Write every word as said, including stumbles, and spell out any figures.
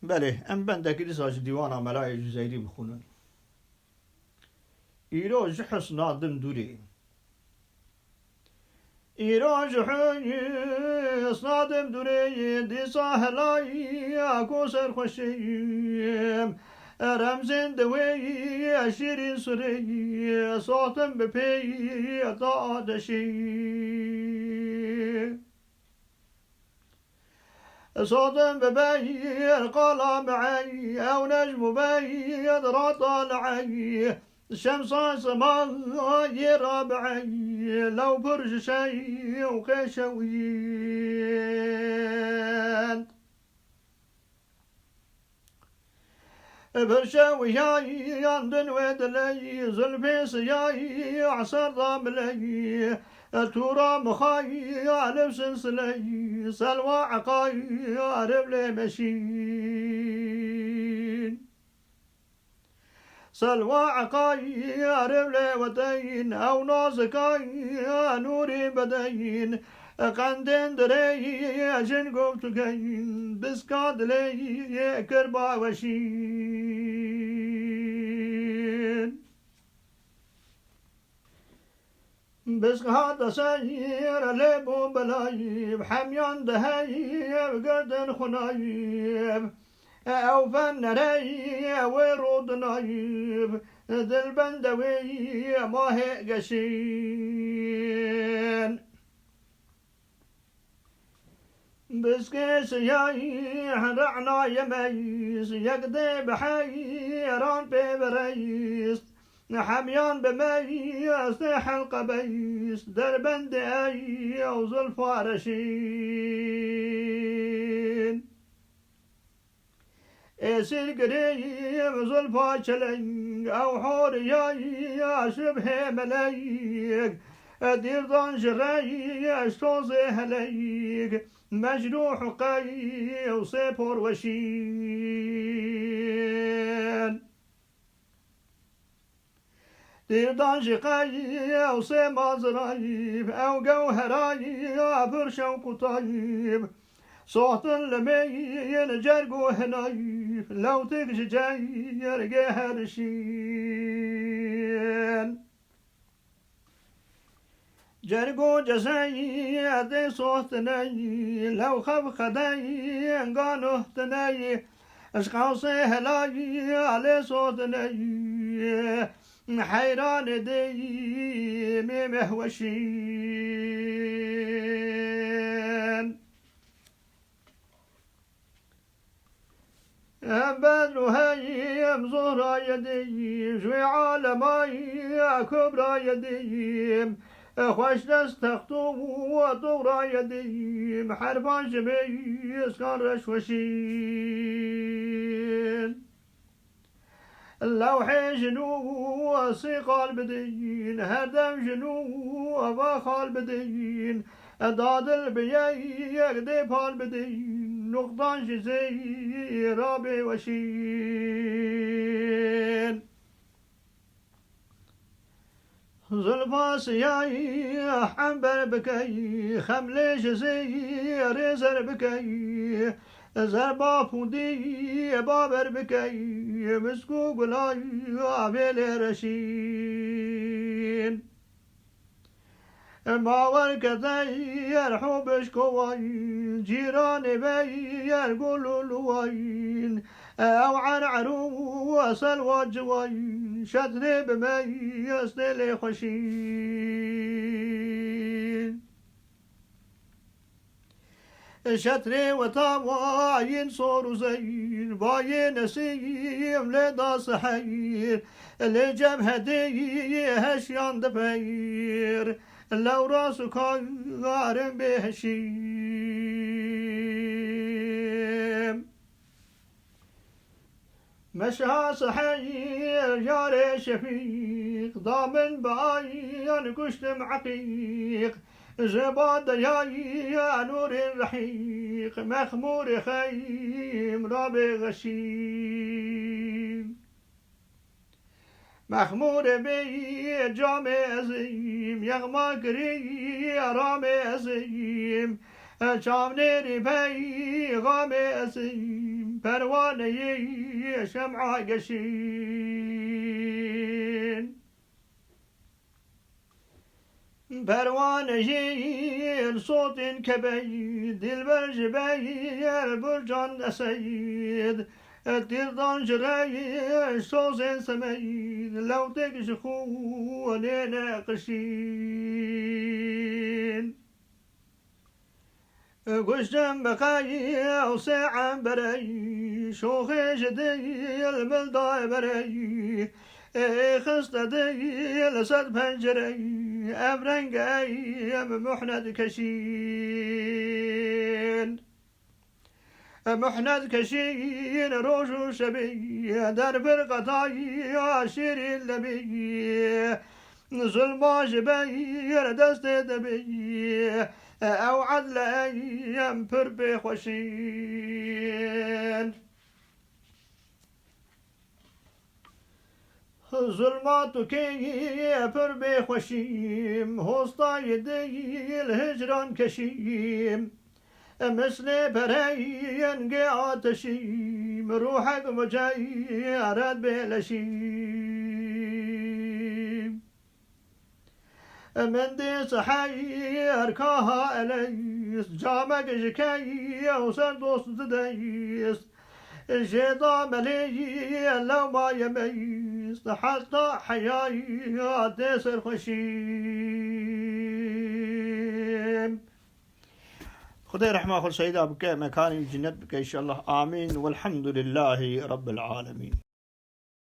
Belê, em bendekî dîsa ji dîwana Melayê Cuzeyrî bixwînin. Îro ji husna dim dûrê. Îro ji husna dim dûrê, dîsa helaya ku serxweşîm. Remzên dewê şîrîn surê, soxtim bi pê ta ateşî. Sodim bi beyr qala bi'ey, ew necm û beyr rata li'ey. Şemsa sema yê rabi'ey, lew pir ji şey û qêşewiyên. Birşewiyayan din wê diley, zulfê siyayî eser da biley. Tûra mixayî alif silsiley, selwa eqayî arif lê meşîn. Selwa eqayî arif lê weteyn, ew nazikayî nûrî bedeyn. Qendên dirêyî jin gov tu keyin, biska dilê yê kirba weşîn. Biska deseyî lê bû belayî, hemyan deheyî girtin xunayî. Ew fen nereyî wê rûdinayî, dilbende wê mahê geşîn. Biskê siyayî re'na yemeyîst, yek dê bi heyran pê bireyîst. Hemyan bi meyîstê helqe beyîst, derbendê ey ew zulfa reşîn. Êsîr girî bi zulfa çeleng, ew horiya şibhê melek. Dîrdan ji rey ji tozê helek, mecrûh û qey ew sê por weşîn. Dîrdan jî qey ew sê mazirayîb, ew gewherayî ya pir şewq û tayîb. Soxtin li mêyîn cerg û hinayîb, lewtik ji cergê herişîn. Cerg û cezeyî dê soxtineyî, lew xev xedeyî enga nuhtineyî. Ji qewsê helayî alê sotineyî, heyranê deyî mê mehweşîn. Em bedr û heyî em zohra yedîm, ji wê alema ye kubra yedîm. Xweş dest textû û dûra yedîm, herban ji mêyiskan reş weşîn. Lewhê ji nû sî qal bidîn, her dem ji nû eva xal bidîn. Dadil bi yek dê pal bidîn, nuqdan ji zêra bê weşîn. Zulfa siyayî hember bikey, xemlê ji zêrê zer bikey, zerba pûdî baber bikey, misk û gulay avê lê reşîn. Bawer ke dey yer hû bişkowayîn, cîranê bey yer gul û luwayîn, ew er'er û selwa ciwayîn, şetrê bi meyestê lê xweşîn. Şetrê weta wayîn sor û zeyîn, bayê nesîm lê da seheyîr, lê cebhedê heşiyan dipeyîr, lewra sukarin bê heşîm. Meşa seheyîr yarê şefîq, da min bi ayan kuştim eqîq. Ji badeyayî ya nûrên rehîq, mexmûrê xeyîm rabê xeşîm. Mexmûrê bêyî camê ezîm, yexma kirî aramê ezîm. Çavnêrî peyxamê ezîm, perwaneyê şem'a geşîn. Perwaneyên sotên kebey, dilber ji beyê burcan eseyd, tîrdan ji reyş sozên semeyd, lewtêk ji xûnê neqişîn. Guştim bi qey ew sê emberey, şoxê ji dil min dayê berey. Ê xiste dil ser pencerey, ev reng ey em muhnet keşîn. Muhnet keşîn roj û şebî, der bir qetayî şîrîn lebî. Zulma ji beyr destê te bî, ew edle ey em pir pê xweşîn. Zulma tu kê pir bê xweşîm, hostayê dil hicran keşîm. Mislê pereyên gê ateşîm, ruhek muceyred bê leşîm. Min dî siheyr kaha eleyst, camek ji key ew ser dost dideyst. Jê da melê lewma yemeyst, heta heyayî tê serxweşîm. Xwedê rehma xwe seyda bike, mekanî cennet bike inşallah. Amîn. Welhamdulillahî Rabbil Alemîn.